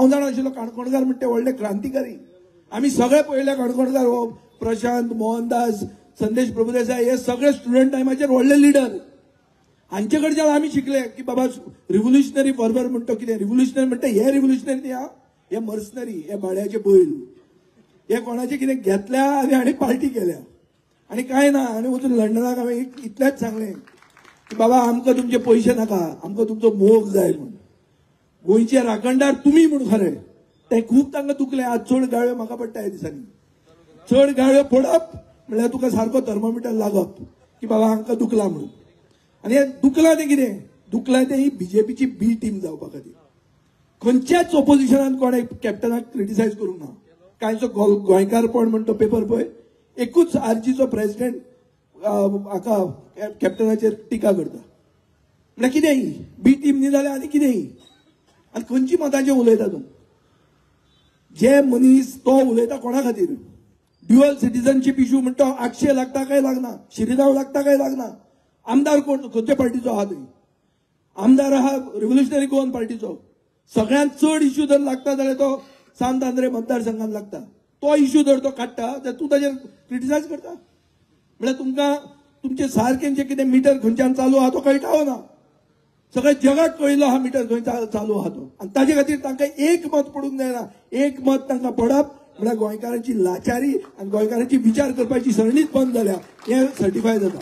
हांव जाणा आशिल्लो काणकोणकार म्हणटा व्हडले क्रांतिकारी. आमी सगळे पळयले काणकोणकार, हो प्रशांत, मोहनदास, संदेश प्रभुदेसाय हे सगळे स्टुडंट टायमाचेर व्हडले लिडर. हांचे कडच्यान आमी शिकले की बाबा रिव्होल्युशनरी फॉरवर्ड म्हणटा कितें. रिव्होल्युशनरी म्हणटा हे रिव्होल्युशनरी न्ही, हे मर्सनरी, हे भाड्याचे बैल, हे कोणाचे कितें घेतल्या आनी हांणी पार्टी केल्या आनी कांय ना. आनी वचून लंडनाक हांवें इतलेंच सांगलें की बाबा आमकां तुमचे पयशे नाका, आमकां तुमचो मोग जाय म्हूण. गोंयचे राखणदार तुमी म्हूण खरें तें खूब तांकां दुखलें. आज चड गाळ्यो म्हाका पडटा ह्या दिसांनी. चड गाळ्यो पडप म्हणल्यार तुका सारको थर्मोमिटर लागप की बाबा हांकां दुखला म्हणून. आनी हें दुखलां तें कितें, दुखलां तें ही बीजेपीची बी टीम जावपा खातीर. खंयच्याच ओपोजिशनान कोणें कॅप्टनाक क्रिटिसायज करूंक ना. कांयचो गोंयकारपण म्हण तो पेपर पळय, एकूच आरजीचो प्रेसिडेंट हाका कॅप्टनाचेर टिका करता. म्हणल्यार कितें ही बी टीम न्ही जाल्यार आनी कितें ही. आनी खंयची मतांचेर उलयता तूं? जे मनीस तो उलयता कोणा खातीर? ड्युअल सिटीजनशीप इशू म्हणटा आगशे लागता काय लागना, शिरिदांव लागता काय लागना. आमदार कोण, खंयच्या पार्टीचो आहा थंय? आमदार आहा रिव्होल्युशनरी गोवन पार्टीचो. सगळ्यांत चड इशू जर लागता जाल्यार तो सांत आंद्रे मतदारसंघात लागता. तो इशू जर तो काडटा जाल्यार तूं ताजेर क्रिटिसायज करता. म्हणल्यार तुमकां तुमचे सारकें जें कितें मिटर खंयच्यान चालू आहा तो कळटा ना, सगळ्या जगाक कळिल्लो आहा मिटर खंय चालू आहा तो. आनी ताजे खातीर तांकां एक मत पडूंक जायना. एक मत तांकां पडप म्हणल्यार गोंयकारांची लाचारी आनी गोंयकारांची विचार करपाची सरणीच बंद जाल्या हें सर्टिफाय जाता.